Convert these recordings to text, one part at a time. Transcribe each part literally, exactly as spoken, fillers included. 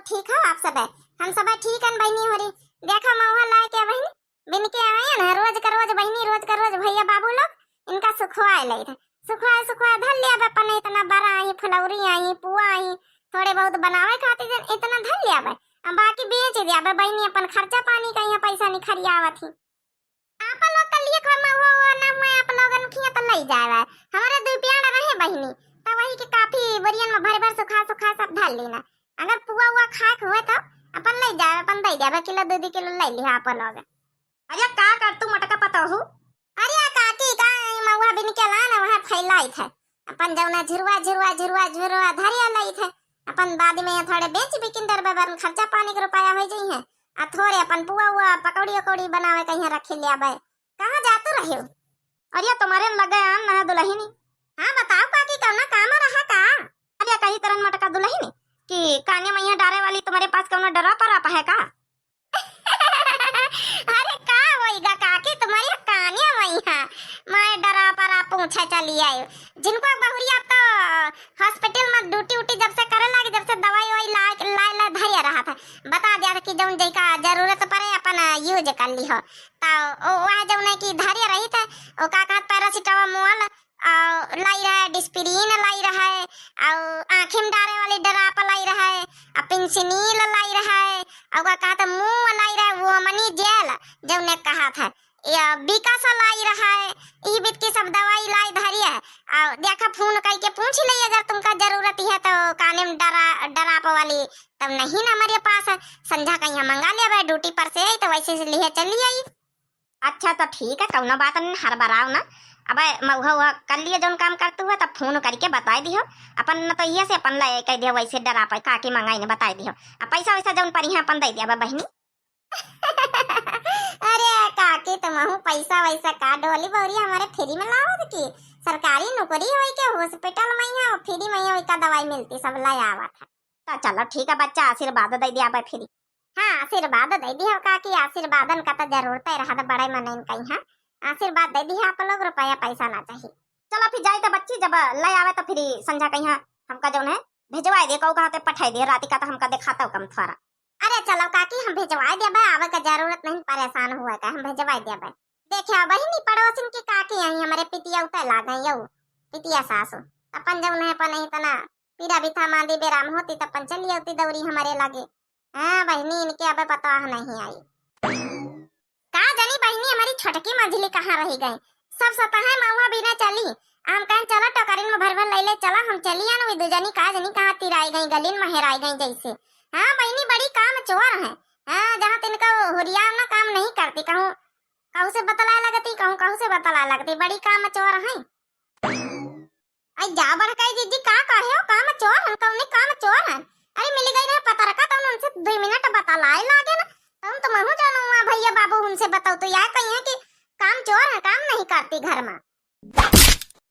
ठीक हो आप सबे? हम सबे ठीक हन बहिनी होरी। देखा महुआ लाए के बहिनी, बिन के आए न, रोज का रोज बहिनी, रोज का रोज भैया बाबू लोग इनका सुखवाए लई थे। सुखवाए, सुखवाए धर लिया बे, अपन इतना बड़ा आई, फुलौरी आई, पुआ आई, थोड़े बहुत बनावे खातिर इतना धर लिया बे। अब बाकी बेच दिया बे बहिनी, अपन खर्चा पानी का यहाँ पैसा निखरियावत ही। आप लोग का लिए कोई महुआ हुआ ना हुआ, आप लोगन खिया तो लई जाए बे। हमारे दुई प्याड़ रहे बहिनी, तो वही के काफी बोरियन में भर भर सुखा सुखा सब धर लेना। अगर पुआ हुआ खाए के हुए तो अपन लई जाए, अपन दे जाए बे, किलो दो दो किलो लई लिहा आप लोग। अरे का कर तू मटका पतोहू? अरे काकी का ई महुआ बिन के ला ना, वहाँ फैलाई थे। अपन जौना झुरवा, झुरवा, झुरवा, झुरवा धरिया लाई थे। अपन बाद में यहाँ थोड़े बेच बिकिन डर बे, बरन खर्चा पानी के रुपया हो जाई है। आ थोड़े अपन पुआ हुआ, पकौड़ी उकौड़ी बनावे कहीं रख लिया बे। कहाँ जातू रहे हो? अरे तुम्हारे लगे आन ना दुलहिनी। हाँ बताओ काकी, कौना काम रहा का? अरे कही तरन मटका दुलहिनी कि काने मैया डारे वाली तुम्हारे पास कौनो डरा पर आप है का? अरे का होइगा काकी, तुम्हारी कानिया वही है। मैं डरा परा पूछे चली आई। जिनको बहुरिया तो hospital में duty उटी जब से करे लागे, जब से दवाई ववाई ला, ला, ला धरिया रहा था। बता दिया था कि जौन जैका जरूरत पड़े अपन use कर ली हो। तो ओ, वह जौन है कि धरिया रही था, ओ का कहत paracetamol, और लाई रहे, dispirin लाई रहे, और आँखी में डारे वाली drop लाई रहे, और penicillin लाई रहे, और का कहत मुँह लाई रहे, वो मनी gel, जौने कहा था, या Vicks लाई रहे, ई बीत की सब दवाई लाई धरी है। और देखा, phone करके पूछ ले, अगर तुमका जरूरत है तो काने में डरा, drop वाली, तब नहीं ना हमारे पास है। संझा कहीं मंगा ले, अब duty पर से आई तो वैसे से लिए चली आई। अच्छा तो ठीक है, कौनो बात नहीं, हड़बड़ाओ ना। अब मउहा उहा कर लिए जौन काम करतू है, तब phone करके बताई दिहो। अपन न तो इहे से अपन ले कह दिहो, वैसे डरा पाए काकी मंगाई ने बताई दिहो। अब पैसा वैसा जौन परी है अपन दे दिया बहिनी। अरे काकी, तुमहू पैसा वैसा का डोली बौरी हमारे free में लावत की? सरकारी नौकरी होई के hospital में है, free में है, का दवाई मिलती, सब ले आवत है। तो चलो ठीक है बच्चा, आशीर्वाद दे दिया बे free। हाँ, आशीर्वाद दे दिया काकी, आशीर्वादन का तो जरूरत है रहत बड़े मनइन कहीं। हाँ, आशीर्वाद दे दिया आप लोग, रुपया पैसा ना चाहिए। चलो फिर जाए तो बच्ची, जब ले आवे तो फिर संझा कहीं हमका जौन है भेजवाए दे, कहू कहाँ ते पठाई दे, राती का तो हमका दिखाता कम थोड़ा। अरे चलो काकी, हम भेजवाए देबे, आवे का जरूरत नहीं, परेशान हुआ का, हम भेजवाए देबे। देखिया बहिनी, पड़ोसिन की काकी आई, हमारे पितिया उतर लागे यऊ, पितिया सासू। अपन जौन है अपन इतना पीरा बिथा मांदी बेराम होती, तब अपन चली आती दौरी हमारे लागे। हाँ बहिनी, इनके अबे पतवाह नहीं आई। का जानी बहिनी, हमारी छोटकी मंझली कहाँ रही गई, सब सतह है मउहा बिना चली। हम कहें चलो टोकरिन में भर भर ले ले चलो, हम चली आन, वे दू जनी का जनी कहाँ तिराई गई, गलिन में हेराई गई जैसे। हाँ बहिनी, बड़ी काम चोर है। हाँ, जहाँ तिनका हुरिया ना काम नहीं करती, कहूँ कहूँ से बतलाए लगती, कहूँ कहूँ से बतलाए लगती, बड़ी काम चोर है। आई जा बड़काई दीदी, का कहे हो? काम चोर हन, कौने काम चोर हन? अरे मिल गई रहे पतरका, तौन उनसे दुई मिनट बतलाए लागे ना, तौन तुमहू जानो हुआ भैया बाबू उनसे बताओ तो यह कही है कि काम चोर है, काम नहीं करती घर में।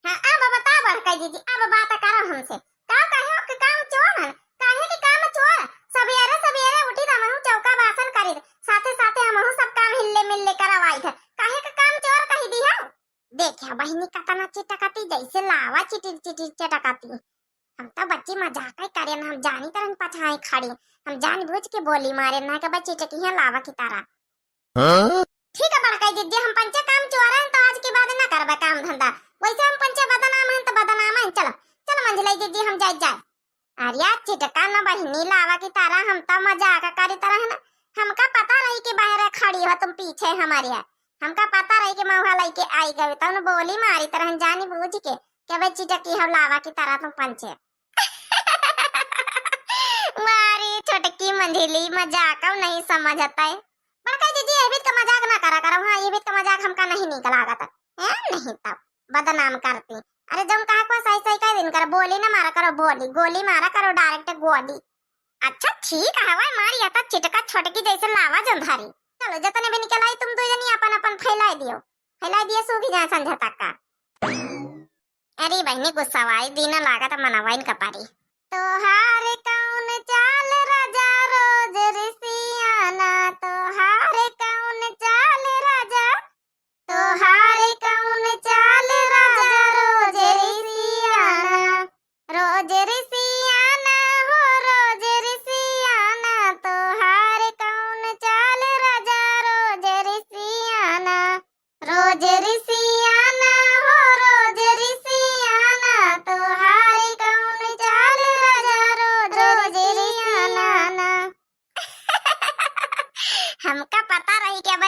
हाँ, अब बता बड़काई दीदी, अब बात करो हमसे। का कहे हो कि काम चोर हन? काहे कि काम चोर? सबेरे सबेरे उठी त हमहू चौका बासन करी, साथे साथे हमहू सब काम हिल्ले मिल्ले करवाई थे। काहे कि काम चोर कही दी है? देखा बहिनी, कतना चिटकती, जैसे लावा चिटिर चिटिर चिटकती। हम तो बच्ची मजाक ही करे ना, हम जानी तरह पछाए खड़ी, हम जानबूझ के बोली मारे ना कि बच्ची चिटकी है लावा की तरह। हाँ? ठीक है बड़काई दीदी, हम पंचे काम चोर हैं तो आज के बाद ना करबे काम धंधा, वैसे हम पंचे बदनाम हैं तो बदनाम हैं। चलो चलो मंझलाई दीदी, हम जाए जाए। अरे चिटका न बहिनी लावा की तरह, हम तो मजाक करी तरह ना। हमका पता रही कि बाहर खड़ी हो तुम पीछे हमारे है। हमका पता रही कि मउहा लइके आई गए, तब न बोली मारी तरह जानी बूझ के, के बे चिटकी हो लावा की तरह तुम पंचे। मारी छोटकी मंझली मजाक नहीं समझता है। बड़का दीदी, ये बीत का मजाक ना करा करो। हाँ, ये बीत का मजाक हमका नहीं नीक लागत। हैं? नहीं तब बदनाम करती। अरे जौन कहा को सही सही कह दिन कर, बोली ना मारा करो बोली, गोली मारा करो direct गोली। अच्छा ठीक है, हवा मारी आता चिटका छोटकी जैसे लावा जौन धारी। चलो जतने भी निकल आई तुम दो जनी अपन अपन फैलाई दियो, फैलाई दियो सूखी जाए संझा तक का। अरे बहिनी, गुस्सावाई दिन लागत मनवाइन का पारी। तोहार कौन चाल राजा रोज रिसियाना, तोहार कौन चाल राजा, तोहार कौन चाल राजा रोज रिसियाना, रोज रिसियाना हो, रोज रिसियाना।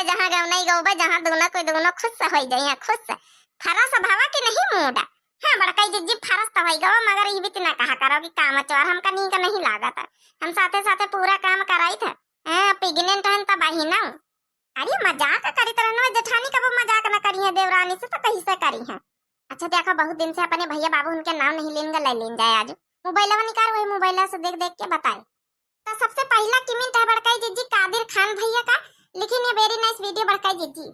जहाँ गवनई गौबे, जहाँ दूनो कोई दूनो खुश होइ जाइए, खुश। फरस भवा कि नहीं मूड? हाँ बड़कई जिज्जी, फरस तो होइ गवा, मगर ई बीत ना कहा करो कि काम चोर हमका नीक नहीं लागत। हम साथे साथे पूरा काम कराई थे। हाँ, प्रेग्नेंट हन तब बहिना। अरे मजाक करी तरह न जेठानी, कबो मजाक न करी है देवरानी से, तो कैसे करी है? अच्छा देखो, बहुत दिन से अपने भैया बाबू उनके नाम नहीं लेन गा, ले लेन जाए आज। मोबाइलवा निकाल, वही मोबाइल से देख देख के बताए। तो सबसे पहला कमेंट है बड़कई जिज्जी कादिर खान भैया का, लिखिन है, "Very nice video बड़कई जिज्जी।"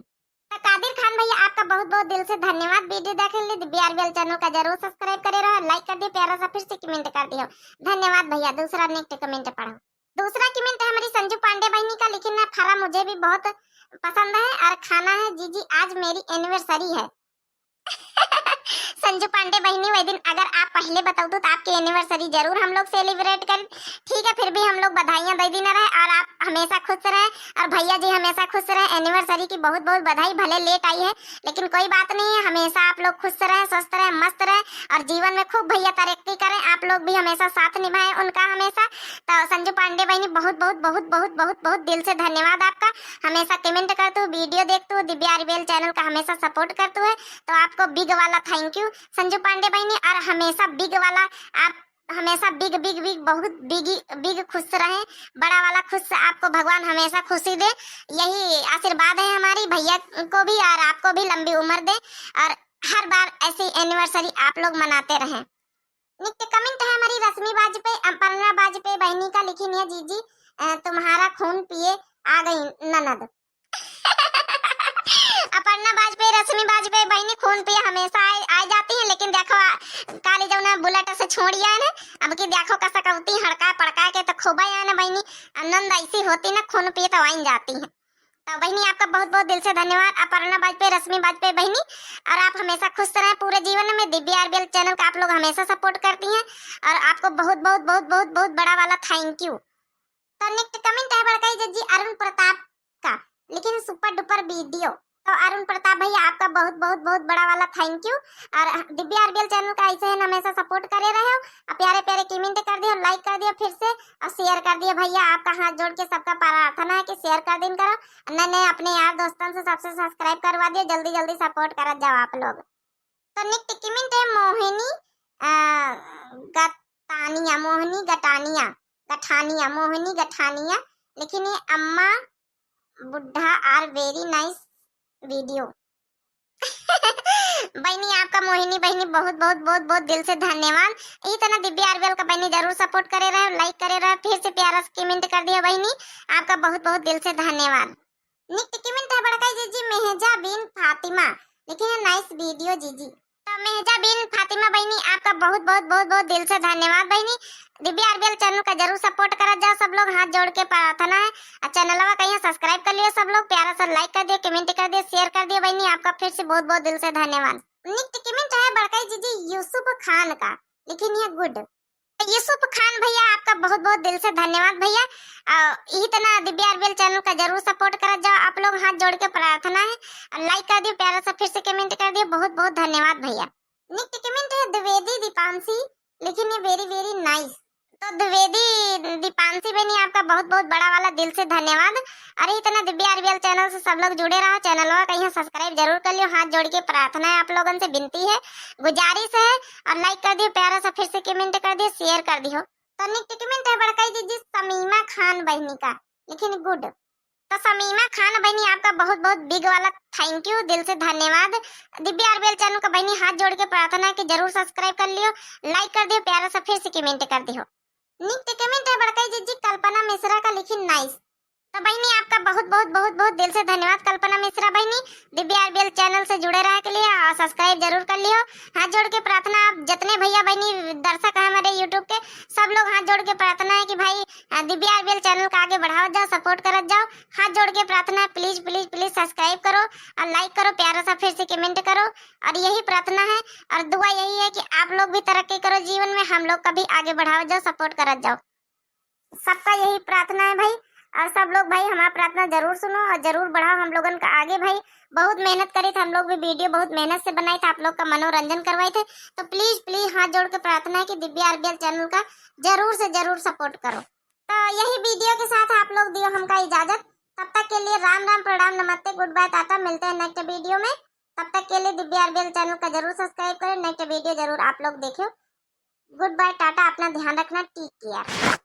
तो कादिर खान भैया, आपका बहुत बहुत दिल से धन्यवाद। वीडियो देखे ले दिव्या आरबीएल चैनल का जरूर सब्सक्राइब करे रहो, लाइक कर दियो, प्यारा सा फिर से कमेंट कर दियो। धन्यवाद भैया। दूसरा नेक्स्ट कमेंट पढ़ो। दूसरा कमेंट है हमारी संजू पांडे बहनी का, लिखिन है, "फरा मुझे भी बहुत पसंद है और खाना है जीजी, आज मेरी एनिवर्सरी है।" संजू पांडे बहनी, वही दिन अगर आप पहले बताओ तो आपकी एनिवर्सरी जरूर हम लोग सेलिब्रेट करें, ठीक है? फिर भी हम लोग बधाइयाँ दे देना रहे और आप हमेशा खुश रहें और भैया जी हमेशा खुश रहें। एनिवर्सरी की बहुत बहुत बधाई, भले लेट आई है लेकिन कोई बात नहीं है, हमेशा आप लोग खुश रहें, स्वस्थ रहें, मस्त रहें और जीवन में खूब भैया तरक्की करें। आप लोग भी हमेशा साथ निभाएं उनका हमेशा। तो संजू पांडे बहनी, बहुत बहुत बहुत बहुत बहुत बहुत दिल से धन्यवाद आपका। हमेशा कमेंट करतू, वीडियो देखतू, दिव्या आरबीएल चैनल का हमेशा सपोर्ट करतू है, तो आपको बिग वाला थैंक यू संजू पांडे बहनी। और हमेशा बिग वाला, आप हमेशा बिग बिग बिग बहुत बिग बिग खुश रहें, बड़ा वाला खुश, आपको भगवान हमेशा खुशी दे। यही आशीर्वाद है हमारी भैया को भी और आपको भी लंबी उम्र दे और हर बार ऐसी एनिवर्सरी आप लोग मनाते रहें। नेक्स्ट कमेंट है हमारी रश्मि वाजपेयी, अपर्णा वाजपेयी बहनी का, लिखिन है, "जीजी, अ, तुम्हारा खून पिए आ गई ननद।" अपर्णा वाजपेयी, रश्मि वाजपेयी बहनी खून पिए हमेशा आ, आ जाती हैं, लेकिन देखो आ, काली जौन बुलेट से छोड़िया है ना, अब की देखो का सकौती हड़का पड़का के तो खूबे आए ना बहनी, ननद ऐसी होती ना, खून पिए तो आइन जाती हैं। तो बहनी आपका बहुत बहुत दिल से धन्यवाद अपर्णा वाजपेयी, रश्मि वाजपेयी बहनी, और आप हमेशा खुश रहें पूरे जीवन में। दिव्या आरबीएल चैनल का आप लोग हमेशा सपोर्ट करती हैं और आपको बहुत बहुत बहुत बहुत बहुत बड़ा वाला थैंक यू। तो नेक्स्ट कमेंट है बड़कई जिज्जी अरुण प्रताप का, लिखिन सुपर डुपर वीडियो। तो अरुण प्रताप भैया आपका बहुत बहुत बहुत बड़ा वाला थैंक यू। और दिव्या आरबीएल चैनल का ऐसे ही हमेशा सपोर्ट करे रहे हो, और प्यारे प्यारे कमेंट कर दियो, लाइक कर दियो फिर से और शेयर कर दियो भैया। आपका हाथ जोड़ के सबका प्रार्थना है कि शेयर कर दिन करो, नए नए अपने यार दोस्तन से सबसे सब्सक्राइब करवा दियो, जल्दी जल्दी सपोर्ट करत जाओ आप लोग। तो नेक्स्ट कमेंट है मोहिनी, अ, गतानिया, मोहिनी गटानिया, गठानिया, मोहिनी गठानिया, लिखिन है, "अम्मा बुढ़ा are very nice video।" बहनी आपका मोहिनी बहनी बहुत बहुत बहुत बहुत दिल से धन्यवाद। यही तरह दिव्या आरबीएल का बहनी जरूर सपोर्ट करे रहे, लाइक करे रहे, फिर से प्यारा सा कमेंट कर दियो बहनी, आपका बहुत बहुत दिल से धन्यवाद। नेक्स्ट कमेंट है बड़कई जिज्जी मेहजा बिन फातिमा, लिखिन है, "नाइस वीडियो जीजी।" तो मेहजा बिन फातिमा बहनी आपका बहुत बहुत बहुत बहुत दिल से धन्यवाद बहनी। दिव्या आरबीएल चैनल का जरूर सपोर्ट करत जाओ सब लोग, हाथ जोड़ के प्रार्थना है। और चैनलवा कहीं सब्सक्राइब कर लियो सब लोग, प्यारा सा लाइक कर दियो, कमेंट कर दियो, शेयर कर दियो बहनी, आपका फिर से बहुत बहुत दिल से धन्यवाद। नेक्स्ट कमेंट है बड़कई जिज्जी यूसुफ खान का, लिखिन है, "गुड।" यूसुफ खान भैया आपका बहुत बहुत दिल से धन्यवाद भैया। आ, यही तरह दिव्या आरबीएल चैनल का जरूर सपोर्ट करत जाओ आप लोग, हाथ जोड़ के प्रार्थना है। और लाइक कर दियो, प्यारा सा फिर से कमेंट कर दियो, बहुत बहुत धन्यवाद भैया। नेक्स्ट कमेंट है द्विवेदी दीपांशी, लिखिन है, "Very very nice।" तो द्विवेदी दीपांशी बहनी आपका बहुत बहुत बड़ा वाला दिल से धन्यवाद। अरे यही तरह दिव्या आरबीएल चैनल से सब लोग जुड़े रहो, चैनलवा कहीं सब्सक्राइब जरूर कर लियो, हाथ जोड़ के प्रार्थना है आप लोगन से, विनती है, गुजारिश है। और लाइक कर दियो, प्यारा सा फिर से कमेंट कर दियो, शेयर कर दियो। तो नेक्स्ट कमेंट है बड़कई जिज्जी समीमा खान बहनी का, लिखिन, "गुड।" तो समीमा खान बहनी आपका बहुत बहुत बिग वाला थैंक यू, दिल से धन्यवाद। दिव्या आरबीएल चैनल का बहनी हाथ जोड़ के प्रार्थना है कि जरूर सब्सक्राइब कर लियो, लाइक कर दियो, प्यारा सा फिर से कमेंट कर दियो। नेक्स्ट कमेंट है बड़कई जिज्जी कल्पना मिश्रा का, लिखिन, "नाइस।" तो बहनी आपका बहुत बहुत बहुत बहुत दिल से धन्यवाद कल्पना मिश्रा बहनी, दिव्या आरबीएल चैनल से जुड़े रहे के लिए, और सब्सक्राइब जरूर कर लियो। हाथ जोड़ के प्रार्थना, आप जितने भैया बहनी दर्शक हैं हमारे यूट्यूब के, सब लोग हाथ जोड़ के प्रार्थना है कि भाई, अ, दिव्या आरबीएल चैनल का आगे बढ़ावत जाओ, सपोर्ट करत जाओ। हाथ जोड़ के प्रार्थना है, प्लीज प्लीज प्लीज सब्सक्राइब करो और लाइक करो, प्यारा सा फिर से कमेंट करो। और यही प्रार्थना है और दुआ यही है कि आप लोग भी तरक्की करो जीवन में, हम लोग का भी आगे बढ़ावत जाओ, सपोर्ट करत जाओ। सबका यही प्रार्थना है भाई। और सब लोग भाई हमारा प्रार्थना जरूर सुनो और जरूर बढ़ाओ हम लोगन का आगे भाई। बहुत मेहनत करी थे हम लोग भी, वीडियो बहुत मेहनत से बनाई थे, आप लोग का मनोरंजन करवाई थे। तो प्लीज प्लीज हाथ जोड़ के प्रार्थना है कि दिव्या आरबीएल चैनल का जरूर से जरूर सपोर्ट करो। तो यही वीडियो के साथ आप लोग दियो हमका इजाजत। तब तक के लिए राम राम, प्रणाम, नमस्ते, good bye, टाटा, मिलते हैं नेक्स्ट वीडियो में। तब तक के लिए दिव्या आरबीएल चैनल का जरूर सब्सक्राइब करें, नेक्स्ट वीडियो जरूर आप लोग देखें। गुड बाय, टाटा, अपना ध्यान रखना, टेक केयर।